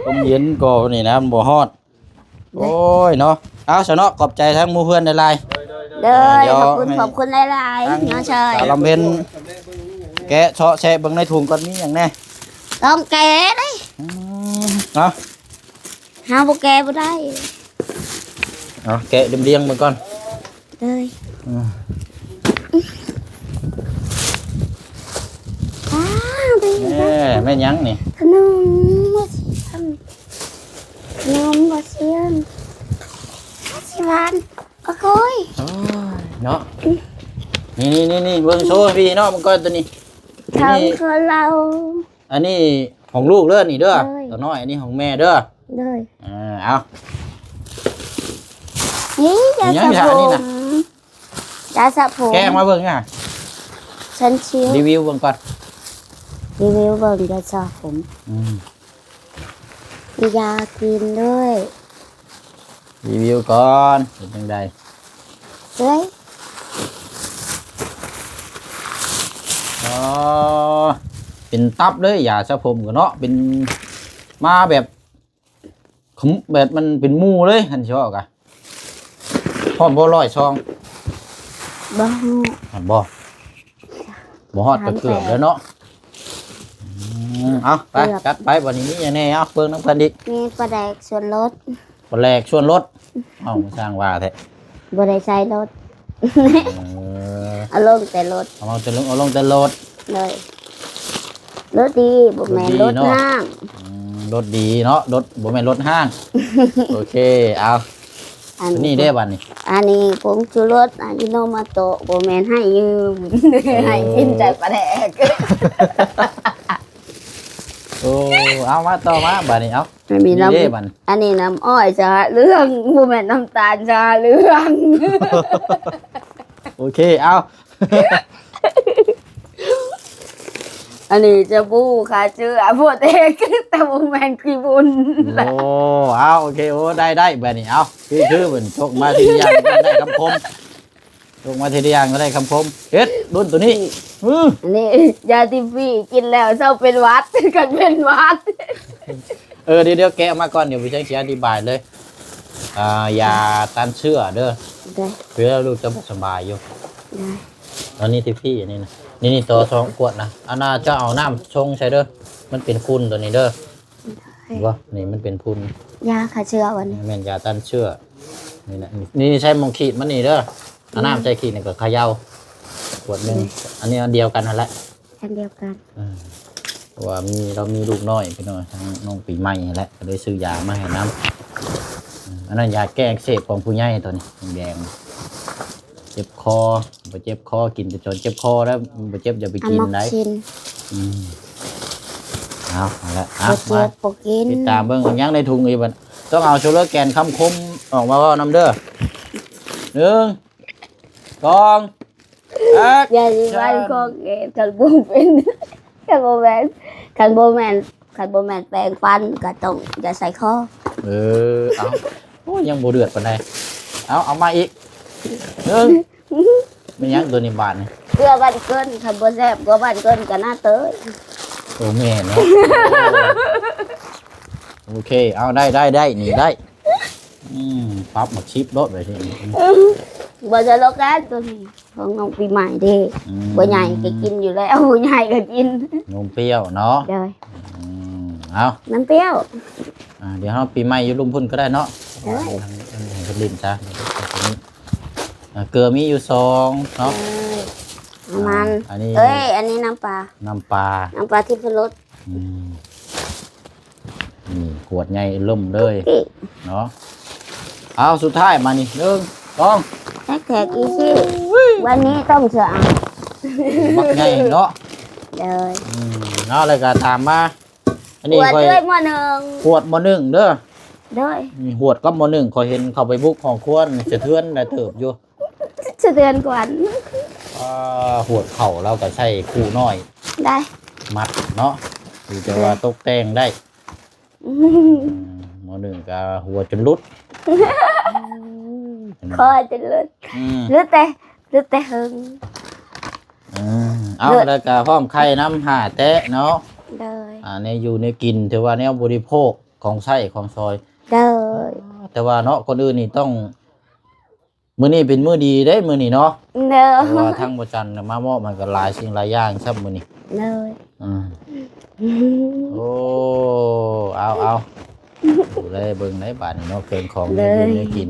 ລົມເຢັນກໍນີ້ນະ ມັນບໍ່ຮ້ອນ ໂອ້ຍເນາະ. ເອົາຊະເນາະ ຂອບໃຈທາງໝູ່ເພື່ອນຫຼາຍໆ ເດີ ເອີ ຂອບຄຸນ ຂອບຄຸນຫຼາຍໆ ເນາະ ສາວລຳເພັນ ແກະເຊາະແຊະເບິ່ງໃນຖົງກ່ອນ ມີຫຍັງແດ່ ຕ້ອງແກະເດ້ ອືມ ເນາະ. ຫາບໍ່ແກະບໍ່ໄດ້ ເອົາແກະລຽງໆເບິ່ງກ່ອນ ເອີຍ ອືມ ອ້າວ ເປັນຫຍັງ ແມ່ນຫຍັງນີ້ ຂະໜົມ ນມບໍ່ຊຽງ ຊິຫວານ ໂອ້ຍ ໂອ້ຍ ເນາະ ນີ້ໆໆໆ ເບິ່ງໂຊໃຫ້ພີ່ເນາະ ມັງກອນໂຕນີ້ ເຂົາ ນີ້ ເຂົາເລົ່າ ອັນນີ້ຂອງລູກເດີນີ້ເດີ ໂດຍ ໂຕນ້ອຍ ອັນນີ້ຂອງແມ່ເດີ ໂດຍ ເອີ ເອົາ ນີ້ຢາ ມີຫຍັງ ສະ ນີ້ ໂພ ນີ້ນະ ຢາສະຜົມ ແກະອອກມາເບິ່ງຫາ ຊັ້ນຊິວ ຣີວິວເບິ່ງກ່ອນ ຣີວິວເບິ່ງຢາສະຜົມ ອືມ ມີຢາກິນດ້ວຍ ຣີວິວກ່ອນ ເປັນຈັ່ງໃດ ເອີຍ ອໍ ເປັນຕັບເລີຍ ຢາສະຜົມກໍເນາະ ເປັນ ມາແບບ ຂະ ແບບມັນເປັນໝູ່ເລີຍ ຄັນຊິເວົ້າກະ ຮອດບໍ່ຮ້ອຍຊອງ ບໍ່ຮູ້ ຮອດບໍ່ ບໍ່ຮອດກໍເກືອບແລ້ວເນາະ ອືມ ເອົາ ໄປ ເກືອບ ຈັດໄປ ບັດນີ້ມີຫຍັງແດ່ ເອົາ ເບິ່ງນຳກັນອີກ ມີປາແດກສ່ວນລົດ ປາແດກສ່ວນລົດ ເອົ້າ ຊ່າງວ່າແທ້ ບໍ່ໄດ້ໃສ່ລົດ ເອີ ເອົາລົງແຕ່ລົດ ເອົາມາແຕ່ລົງ ເອົາລົງແຕ່ລົດ ໂດຍ ລົດດີ ບໍ່ແມ່ນລົດ ລົດດີເນາະ ຫ້າງ ອືມ ລົດດີເນາະ ລົດ ບໍ່ແມ່ນລົດຫ້າງ ໂອເຄ ເອົາ ອັນ ອັນນີ້ເດ້ບັດນີ້ ອັນນີ້ຜົງຊູລົດ ອາຢິໂນໂມໂຕະ ບໍ່ແມ່ນໃຫ້ຢືມ ເອີ ໃຫ້ກິນແຕ່ປາແດກ ໂອ້ ເອົາ ມາຕໍ່ມາ ບັດນີ້ ເອົາ ອັນນີ້ນ້ຳ ນີ້ເດ້ບັດນີ້ ອັນນີ້ນ້ຳອ້ອຍສະຫະເຫຼືອງ ບໍ່ແມ່ນນ້ຳຕານສະຫະເຫຼືອງ ໂອເຄ ເອົາ ອັນນີ້ຈະບູຂ້າເຊື້ອໂພເທກ ແຕ່ບໍ່ແມ່ນຂີ້ຝຸ່ນ ໂອ້ ເອົາ ໂອເຄ ໂອ້ ໄດ້ ໄດ້ ບາດນີ້ ເອົາ ຄື ຄືເພິ່ນ ຕົກມາທີລະຢ່າງ ໄດ້ຄຳຄົມ ຕົກມາທີລະຢ່າງກໍໄດ້ຄຳຄົມ ເຮັດ ລຸ້ນໂຕນີ້ ອື ອັນນີ້ຢາທີ່ຟຣີ ກິນແລ້ວເຊົາເປັນຫວັດ ຄັນເປັນຫວັດ ເອີ ດຽວ ດຽວແກະອອກມາກ່ອນ ດຽວຜູ້ຊ່າຍຊິອະທິບາຍເລີຍ ອ່າ ຢາຕ້ານເຊື້ອເດີ ໄດ້ ເວລາລູກເຈົ້າບໍ່ສະບາຍຢູ່ ໄດ້ ອັນນີ້ທີ່ຟຣີ ອັນນີ້ນະ ນີ້ ນີ້ ຕໍ່ສອງຂວດນະ ອັນນ່າ ເຈົ້າເອົານ້ຳຊົງໃສ່ເດີ ມັນເປັນຝຸ່ນໂຕນີ້ເດີ ເຫັນບໍ່ ນີ້ມັນເປັນຝຸ່ນ ຢາຂ້າເຊື້ອ ອັນນີ້ ແມ່ນຢາຕ້ານເຊື້ອ ນີ້ນະ ນີ້ ນີ້ໃສ່ໝ່ອງຂີດມັນນີ້ເດີ ເອົານ້ຳໃສ່ຂີດນີ້ກໍເຂົາເຍົາ ຂວດໜຶ່ງ ອັນນີ້ອັນດຽວກັນຫັ້ນແຫຼະ ອັນດຽວກັນ ເອີ ເພາະວ່າມີ ລາວມີລູກນ້ອຍພີ່ນ້ອງ ທັງນ້ອງປີໃໝ່ຫັ້ນແຫຼະ ກໍເລີຍຊື້ຢາມາໃຫ້ນຳ ເອີ ອັນນັ້ນຢາແກ້ອັກເສບຂອງຜູ້ໃຫຍ່ໂຕນີ້ ແດງໆ ເຈັບຄໍ ບໍ່ເຈັບຄໍ ກິນແຕ່ຕອນເຈັບຄໍແລ້ວ ບໍ່ເຈັບຢ່າໄປກິນໄດ໋ ອາມັກຊິນ ອືມ ເອົາ ເອົາລະ ເອົາ ບໍ່ເຈັບ ມາ ບໍ່ກິນ ຕິດຕາມເບິ່ງ ຍັງໃນຖົງອີກບັດ ຕ້ອງເອົາໂຊໂລແກນຄຳຄົມອອກມາເວົ້ານຳເດີ ໜຶ່ງ ສອງ ແອັກ ຢ່າຊິໄວ້ ຊັນ ຂອງເອ ຄັນບໍ່ເປັນ ຄັນບໍ່ແມ່ນ ຄັນບໍ່ແມ່ນ ຄັນບໍ່ແມ່ນແປງຟັນກໍຕ້ອງຢ່າໃສ່ຄໍ ເອີ ເອົາ ໂອ້ຍ ຍັງບໍ່ເດືອດປານໃດ ເອົາ ເອົາມາອີກ ໜຶ່ງ ແມ່ນຫຍັງໂຕນີ້ບາດນີ້ ເກືອບ້ານເກີນ ຄັນບໍ່ແຊບກວ່າບ້ານເກີນກໍໜ້າເຕີຍ ໂອ້ ແມ່ນເນາະ ໂອເຄ ເອົາ ໄດ້ ໄດ້ ໄດ້ ນີ້ໄດ້ ອືມ ປັບໝາກຊິບໂລດໄປຊິ ບໍ່ສະໂລແກນໂຕນີ້ ຂອງນ້ອງປີໃໝ່ເດ້ ອືມ ຜູ້ໃຫຍ່ກໍກິນຢູ່ແລ້ວ ຜູ້ໃຫຍ່ກໍກິນ ນົມປ່ຽວເນາະ ໂດຍ ອືມ ເອົາ ນ້ຳປ່ຽວ ອ່າ ດຽວເຮົາປີໃໝ່ຢູ່ລຸ່ມພຸ້ນກໍໄດ້ເນາະ ໂດຍ ໃຫ້ເພິ່ນຫຼິ້ນຊະ ອ່າ ເກືອມີຢູ່ສອງເນາະ ເອີ ນ້ຳມັນ ອ່າ ອັນນີ້ ເອີຍ ອັນນີ້ນ້ຳປາ ນ້ຳປາ ນ້ຳປາທິບພະລົດ ອືມ ນີ້ຂວດໃຫຍ່ເລີ່ມເລີຍເນາະ ເອົາ ສຸດທ້າຍມານີ້ ໜຶ່ງ ສອງ ແທັກແທັກອີຊີ ວັນນີ້ຕ້ອງສະອາດ ບັກໃຫຍ່ເນາະ ໂດຍ ອືມ ເອົາ ແລ້ວກໍຕາມມາ ອັນນີ້ ຂວດ ຂ້ອຍ ເອີຍ ໝໍ້ໜຶ້ງ ຂວດໝໍ້ໜຶ້ງເດີ ໂດຍ ນີ້ຂວດກັບໝໍ້ໜຶ້ງ ຂ້ອຍເຫັນເຂົ້າໄປບຸກຫ້ອງຄົວ ສະເທືອນໄດ້ເຕີບຢູ່ ສະເທືອນຂວັນ ອ່າ ຫວດເຂົ້າລາວກໍໃຊ້ຄູນ້ອຍ ໄດ້ ມັດເນາະ ຫຼືແຕ່ວ່າ ເອີ ຕົກແຕ່ງໄດ້ ອືມ ໝໍ້ໜຶ້ງກໍຫົວຈົນຫຼຸດ ຄໍຈົນຫຼຸດ ອືມ ຫຼຸດແຕ່ ຫຼຸດແຕ່ເຫິງ ອືມ ເອົາ ແລ້ວກໍພ້ອມໄຂ່ນຳຫ້າແຕະເນາະ ໂດຍ ອ່າ ແນວຢູ່ແນວກິນ ຖືວ່າແນວບໍລິໂພກ ຂອງໃຊ້ຂອງສອຍ ໂດຍ ແຕ່ວ່າເນາະ ກ່ອນອື່ນນີ້ຕ້ອງ ມື້ນີ້ເປັນມື້ດີເດ້ມື້ນີ້ເນາະ ໂດຍ ເພາະວ່າທາງບໍ່ຈັນນະມາມອບໃຫ້ກັນຫຼາຍສິ່ງຫຼາຍຢ່າງຊ້ຳມື້ນີ້ ໂດຍ ອືມ ໂອ້ ເອົາ ເອົາ ດູແລເບິ່ງໄດ໋ບາດນີ້ເນາະ ເຄື່ອງຂອງ ໂດຍ ແນວຢູ່ແນວກິນ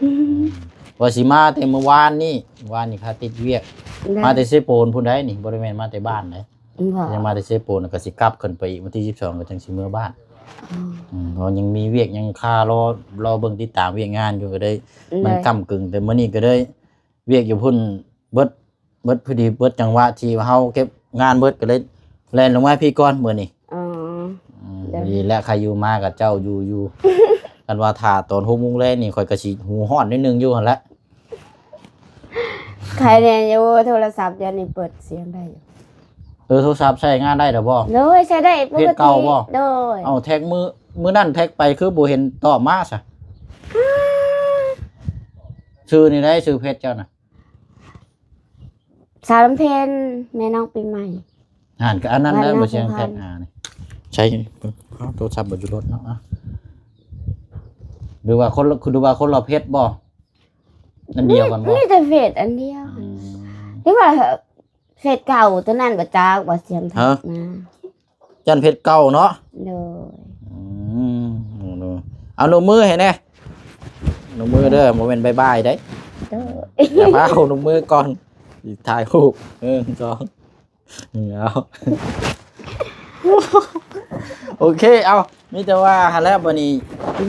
ອືມ ວ່າຊິມາແຕ່ມື້ວານນີ້ ວານນີ້ຂ້າຕິດວຽກ ໂດຍ ມາແຕ່ເຊໂປນພຸ້ນໃດ໋ນີ້ ບໍ່ໄດ້ແມ່ນມາແຕ່ບ້ານໃດ໋ ບໍ່ ຍັງມາແຕ່ເຊໂປນ ແລ້ວກໍຊິກັບຂຶ້ນໄປອີກ ວັນທີສິບສອງກໍຈັ່ງຊິເມືອບ້ານ ອືມ ເພາະຍັງມີວຽກຍັງຄາລໍ ລໍເບິ່ງຕິດຕາມວຽກງານຢູ່ ກໍເລີຍ ໂດຍ ມັນກ້ຳກຶ່ງ ແຕ່ມື້ນີ້ກໍເລີຍ ວຽກຢູ່ພຸ້ນເບິດ ເບິດພໍດີເບິດຈັງຫວະທີ່ວ່າເຮົາເກັບງານເບິດ ກໍເລີຍແລ່ນລົງມາພີ້ກ່ອນມື້ນີ້. ອໍ ອືມ ໂດຍ ພໍດີແຫຼະ ໃຄຢູ່ມາກັບເຈົ້າຢູ່ ຢູ່ ຄັນວ່າຖ້າຕອນຫົກໂມງແລງນີ້ ຂ້ອຍກໍຊິຫູຮ້ອນໜ້ອຍໜຶ່ງຢູ່ຫັ້ນແຫຼະ. ໃຄແດ່ຢູ່ ໂທລະສັບດຽວນີ້ເປີດສຽງໄດ້ຢູ່. ເອີ ໂທລະສັບໃຊ້ງານໄດ້ແລ້ວບໍ່? ໂດຍ ໃຊ້ໄດ້ປົກກະຕິ. ເພຈເກົ່າບໍ່? ໂດຍ. ເອົ້າ ແທັກມື້ ມື້ນັ້ນແທັກໄປຄືບໍ່ເຫັນຕອບມາຊະ? ຊື່ນີ້ໃດ ຊື່ເພຈເຈົ້ານະ? ສາວລຳເພັນ ແມ່ນ້ອງປີໃໝ່. ຫັ້ນ ກໍອັນນັ້ນແຫຼະ ບໍ່ສຽງແທັກຫານີ້. ໃຊ້ ເອົາ ໂທລະສັບບໍ່ຢູ່ລົດເນາະ. ອະ ຫຼືວ່າຄົນລະ ຄື ຫຼືວ່າຄົນລະເພຈບໍ່? ອັນດຽວກັນບໍ່? ມີແຕ່ເພຈອັນດຽວ. ອືມ ຫຼືວ່າເພຈເກົ່າຕົວນັ້ນບໍ່ຈັກ ບໍ່ສຽງແທັກ ຮະ ນະ. ຢ້ານເພຈເກົ່າເນາະ. ໂດຍ. ອືມ ເອົານົບມືໃຫ້ແດ່ ນົບມືເດີ ບໍ່ແມ່ນບາຍບາຍເດ້. ໂດຍ. ຢ່າພາເອົານົບມືກ່ອນ ຊິຖ່າຍຮູບ ໜຶ່ງ ສອງ ເອົາ ໂອເຄ ເອົາ ມີແຕ່ວ່າຫັ້ນແຫຼະບັດນີ້.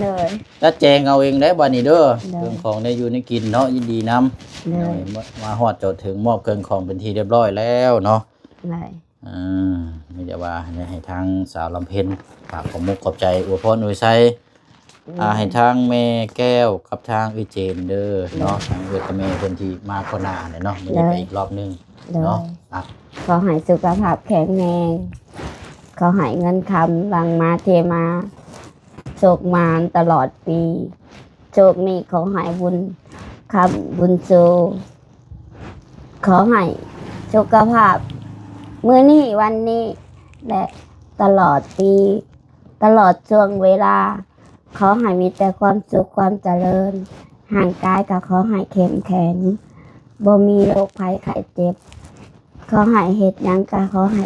ໂດຍ. ຈັດແຈງເອົາເອງເດ້ບັດນີ້ເດີ. ໂດຍ. ເຄື່ອງຂອງແນວຢູ່ແນວກິນເນາະ ຍິນດີນຳ. ໂດຍ. ມາຮອດຈອດເຖິງ ມອບເຄື່ອງຂອງເປັນທີ່ຮຽບຮ້ອຍແລ້ວເນາະ. ໂດຍ. ອ່າ ມີແຕ່ວ່າໃຫ້ທາງສາວລຳເພັນ ຝາກຂອບມຸກຂອບໃຈ ອວຍພອນອວຍໄຊ ອືມ ອ່າ ໃຫ້ທາງແມ່ແກ້ວກັບທາງເອື້ອຍເຈນເດີເນາະ. ໂດຍ. ທາງເອື້ອຍກັບແມ່ເພິ່ນທີ່ມາກ່ອນໜ້າຫັ້ນແຫຼະເນາະ ມື້ນີ້ ໂດຍ ກໍອີກລອບໜຶ່ງ ໂດຍ ເນາະ. ອ່ະ ຂໍໃຫ້ສຸຂະພາບແຂງແຮງ ຂໍໃຫ້ເງິນຄຳຫຼັ່ງມາເທມາ ໂຊກໝານຕະຫຼອດປີ. ໂຊກນີ້ຂໍໃຫ້ບຸນຄຳບຸນຊູ ຂໍໃຫ້ສຸຂະພາບມື້ນີ້ ວັນນີ້ ແລະ ຕະຫຼອດປີ ຕະຫຼອດຊ່ວງເວລາ ຂໍໃຫ້ມີແຕ່ຄວາມສຸກຄວາມຈະເລີນ. ຮ່າງກາຍກໍຂໍໃຫ້ເຂັ້ມແຂງ ບໍ່ມີໂລກໄພໄຂ້ເຈັບ. ຂໍໃຫ້ເຮັດຫຍັງກໍຂໍໃຫ້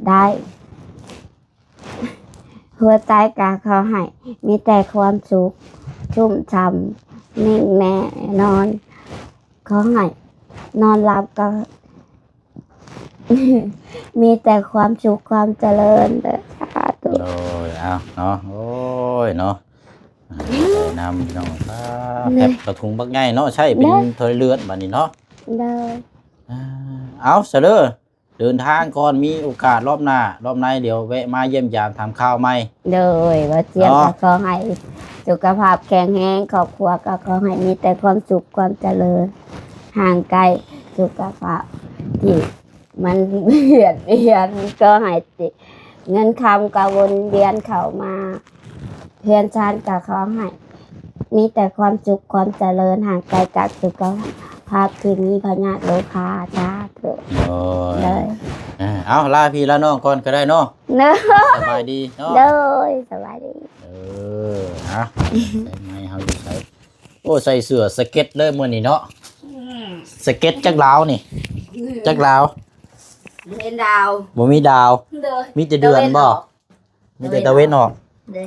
ໄດ້. ຫົວໃຈກະຂໍໃຫ້ມີແຕ່ຄວາມສຸກ ຊຸ່ມຊ່ຳ ໜຶ່ງແນ່ນອນ. ຂໍໃຫ້ນອນຫຼັບກໍມີແຕ່ຄວາມສຸກຄວາມຈະເລີນເດີ ສາທຸ. ໂດຍ ເອົາເນາະ ໂອ້ຍເນາະ ອ່າ ໃຈນຳພີ່ນ້ອງ. ອ່າ ແພັບກະທຸງບັກໃຫຍ່ເນາະ ໃຊ້ເປັນ ໂດຍ ຖ້ວຍເລືອດບັດນີ້ເນາະ. ໂດຍ. ອ່າ ເອົາ ສະເດີ ເດີນທາງກ່ອນ ມີໂອກາດລອບໜ້າລອບໃນ ດຽວແວະມາຢ້ຽມຢາມຖາມຂ່າວໃໝ່. ໂດຍ ວ່າຈຽງ ເນາະ ກໍຂໍໃຫ້ສຸຂະພາບແຂງແຮງ ຄອບຄົວກໍຂໍໃຫ້ມີແຕ່ຄວາມສຸກຄວາມຈະເລີນ ຮ່າງກາຍສຸຂະພາບທີ່ມັນວຽນວຽນ ກໍໃຫ້ເງິນຄຳກໍວົນວຽນເຂົ້າມາ ເຮືອນຊານກໍຂໍໃຫ້ມີແຕ່ຄວາມສຸກຄວາມຈະເລີນ ຫ່າງໄກຈາກສຸຂະພາບທີ່ມີພະຍາດໂລຄາ ສາທຸ. ໂດຍ ໂດຍ. ເອົາ ລາພີ່ລານ້ອງກ່ອນກໍໄດ້ເນາະ. ໂດຍ ສະບາຍດີເນາະ. ໂດຍ ສະບາຍດີ. ເອີ ຮະ ໃສ່ໄມ້ເຮົາຢູ່ໃສ? ໂອ້ ໃສ່ເສື້ອສະເກັດເລີຍມື້ນີ້ເນາະ. ອືມ ສະເກັດຈັກດາວນີ້? ອືມ ຈັກດາວ? ບໍ່ເຫັນດາວ ບໍ່ມີດາວ. ໂດຍ. ມີແຕ່ເດືອນບໍ່? ຕາເວັນອອກ ມີແຕ່ຕາເວັນອອກ. ເດ້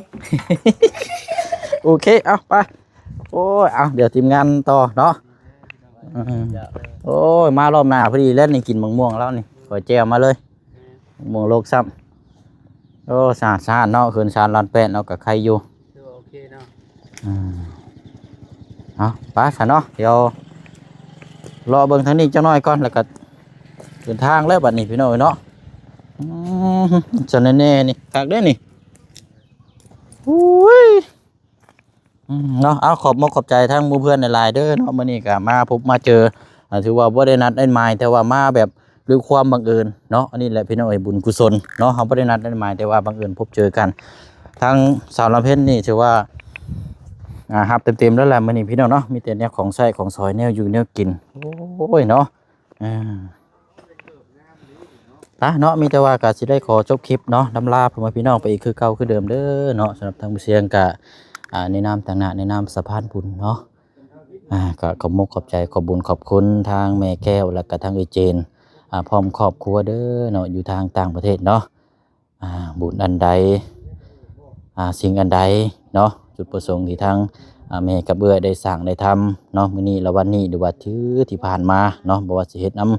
ໂອເຄ ເອົາໄປ. ໂອ້ຍ ເອົາ ດຽວທີມງານຕໍ່ເນາະ. ອືມ ໂອ້ຍ ມາລອບໜ້າພໍດີແລ້ວນີ້ ກິນໝາກມ່ວງແລ້ວນີ້ ຂໍແຈ່ວມາເລີຍ ໝາກມ່ວງໂລກຊ້ຳ. ໂອ້ ສະອາດສະອ້ານເນາະ ເຮືອນຊານລານແປດເນາະ ກໍໄຄຢູ່. ຖືວ່າໂອເຄເນາະ. ອືມ ເອົາ ໄປຊະເນາະ ດຽວເລາະເບິ່ງທາງນີ້ຈັກໜ້ອຍກ່ອນ ແລ້ວກໍເດີນທາງແລ້ວບັດນີ້ ພີ່ນ້ອງເອີຍເນາະ. ອືມ ຊັ້ນແນ່ໆ ນີ້ ຄັກເດ້ນີ້. ໂອ້ຍ ອືມ ເນາະ. ເອົາ ຂອບມົກຂອບໃຈທັງໝູ່ເພື່ອນຫຼາຍໆເດີເນາະ ມື້ນີ້ກໍມາພົບມາເຈີ ອ່າ ຖືວ່າບໍ່ໄດ້ນັດໄດ້ໝາຍ ແຕ່ວ່າມາແບບ ດ້ວຍຄວາມບັງເອີນເນາະ. ອັນນີ້ແຫຼະພີ່ນ້ອງເອີຍ ບຸນກຸສົນເນາະ ເຮົາບໍ່ໄດ້ນັດໄດ້ໝາຍ ແຕ່ວ່າບັງເອີນພົບເຈີກັນ. ທາງສາວລຳເພັນນີ້ຖືວ່າ ອ່າ ຮັບເຕັມໆແລ້ວແຫຼະມື້ນີ້ ພີ່ນ້ອງເນາະ. ມີແຕ່ແນວຂອງໃຊ້ຂອງສອຍ ແນວຢູ່ແນວກິນ ໂອ້ຍເນາະ. ອ່າ ໄປເນາະ ມີແຕ່ວ່າກໍຊິໄດ້ຂໍຈົບຄລິບເນາະ ລຳລາພໍ່ແມ່ພີ່ນ້ອງໄປອີກຄືເກົ່າຄືເດີມເດີເນາະ. ສຳລັບທາງຜູ້ຊຽງກໍ ອ່າ ໃນນາມຕາງໜ້າ ໃນນາມສະພານບຸນເນາະ ອ່າ ກໍຂອບມົກຂອບໃຈ ຂອບບຸນຂອບຄຸນທາງແມ່ແກ້ວ ແລ້ວກໍທາງເອື້ອຍເຈນ ອ່າ ພ້ອມຄອບຄົວເດີເນາະ ຢູ່ທາງຕ່າງປະເທດເນາະ. ອ່າ ບຸນອັນໃດ ອ່າ ສິ່ງອັນໃດເນາະ ຈຸດປະສົງທີ່ທາງ ອ່າ ແມ່ກັບເອື້ອຍໄດ້ສ້າງໄດ້ທຳເນາະ ມື້ນີ້ລະວັນນີ້ ຫຼືວ່າຖືທີ່ຜ່ານມາເນາະ ບໍ່ວ່າຊິເຮັດນຳ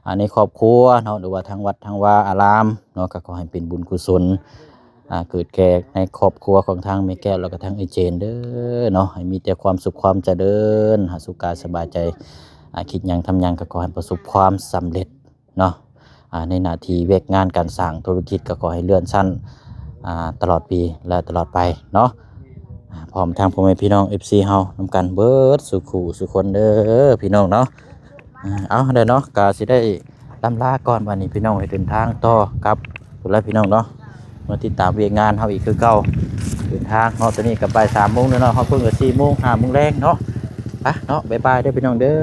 ອ່າ ໃນຄອບຄົວເນາະ ຫຼືວ່າທາງວັດທາງວາອາລາມເນາະ ກໍຂໍໃຫ້ເປັນບຸນກຸສົນ ອ່າ ເກີດແກ່ໃນຄອບຄົວຂອງທາງແມ່ແກ້ວ ແລ້ວກໍທາງເອື້ອຍເຈນເດີເນາະ ໃຫ້ມີແຕ່ຄວາມສຸກຄວາມຈະເລີນ ຫາສຸກກາຍສະບາຍໃຈ ອ່າ ຄິດຫຍັງທຳຫຍັງກໍຂໍໃຫ້ປະສົບຄວາມສຳເລັດເນາະ ອ່າ ໃນໜ້າທີ່ວຽກງານການສ້າງທຸລະກິດ ກໍຂໍໃຫ້ເລື່ອນຊັ້ນ ອ່າ ຕະຫຼອດປີ ແລະ ຕະຫຼອດໄປເນາະ ອ່າ ພ້ອມທັງພໍ່ແມ່ພີ່ນ້ອງ ເອັຟຊີ ເຮົານຳກັນເບິດສູ່ຄູ່ສູ່ຄົນເດີພີ່ນ້ອງເນາະ. ອ່າ ເອົາ ໄດ້ເນາະ ກະຊິໄດ້ລ່ຳລາກ່ອນ ບັດນີ້ພີ່ນ້ອງເອີຍ ເດີນທາງຕໍ່ກັບພຸ້ນລະພີ່ນ້ອງເນາະ ມາຕິດຕາມວຽກງານເຮົາອີກຄືເກົ່າ ເດີນທາງເນາະ ຕອນນີ້ກໍບ່າຍສາມໂມງແລ້ວເນາະ ຮອດພຸ້ນກໍສີ່ໂມງ ຫ້າໂມງແລງເນາະ ໄປເນາະ ບາຍບາຍເດີພີ່ນ້ອງເດີ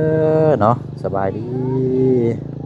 ເນາະ ສະບາຍດີ.